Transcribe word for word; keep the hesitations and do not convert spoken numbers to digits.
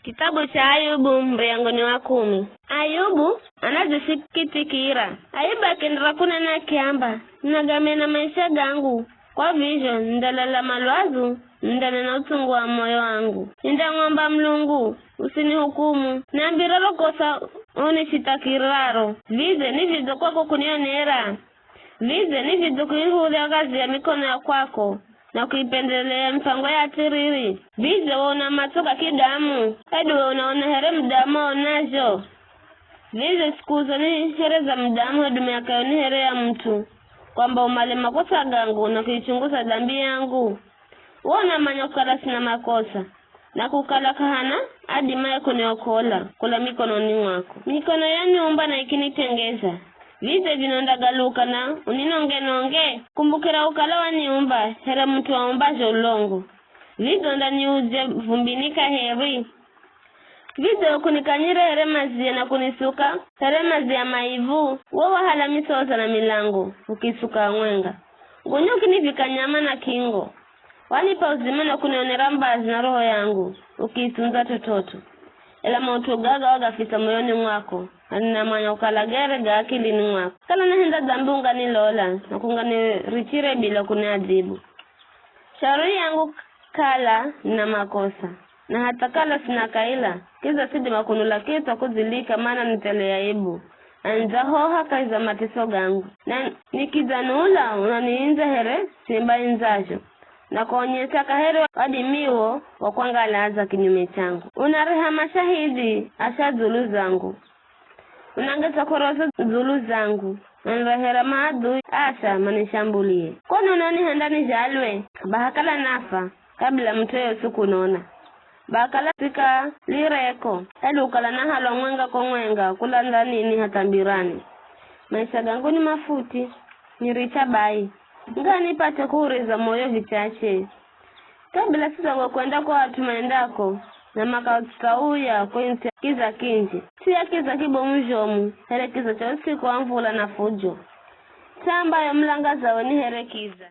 Kitabu cha Ayubu, muriyangoni wa kumi. Ayubu anadzisikitikira. Ayubu akienderera kunena akiamba, "Ninagamena maisha gangu, kwa vizho nindalala malwazu, nindanena utsungu wa moyo wangu. Nindamwamba Mulungu, usinihukumu, nambire ro kosa unishithakiraro. Vidze ni vidzo kwako kunionera? Vidze ni vidzo kuihurya kazi ya mikono ya kwako, na kuipendelea mipango ya thiriri? Vidze we una matso ga kidamu, hedu we unaona here mudamu aonazho? Vidze sikuzo ni here za mudamu, hedu miaka yo ni here ya mut'u, kwamba umale makosa gangu na kuichunguza dambi yangu? We unamanya kukala sina makosa, na kukala k'ahana adimaye kuniokola kula mikononi mwako. Mikono yaniumba na ikinitengeza. Vidze vino ndagaluka na uninonge-nonge? Kumbukira kukala waniumba here mut'u aumbazho ulongo. Vidze undaniuzya vumbini kaheri? Vidze ukunikanyira here maziya na kunisuka here maziya maivu? We wahala misoza na milango, ukisuka mwenga. Gonya ukinivika nyama na kingo. Wanipa uzima na kunionera mbazi na roho yangu, ukiitsundza t'ot'ot'o. Ela maut'u gaga wagafisa moyoni mwako, na ninamanya kukala gere ga akilini mwako. Kala nahenda dambi unganilola, na kunganirichire bila kuniadhibu. Shauri yangu kala nina makosa, na hatha kala sina kaila, kidza sidima kunula kitso kudzilika, mana ni thele ya aibu, na nidzahoha kahi za mateso gangu. Na nikidza nula, unaniindza here simba aindzazho, na kuonyesa kaheri wadimiwo wa kwangalaza kinyume changu. Unareha mashahidhi asha dzulu zangu, unangeza koroza dzulu zangu, na nirehera maadui asha manishambulie. Kwani unanihenda nizhalwe, baha kala nafa, kabila mut'u yeyosi kunona. Baha kala sikalireko, hedu kukala nahalwa mwenga kwa mwenga kula ndhanini hatha mbirani. Maisha gangu ni mafuti, niricha bai. Nganipate kuuriza moyo vichache. Kabila sizango kwenda kwa at'u maendako, na makautsikauya ko ntsi kiza kinji. Siya kiza kibomu zhomu, here kiza cha usiku wa mvula na fujo. Taa ambayo mulangazawe ni here kiza.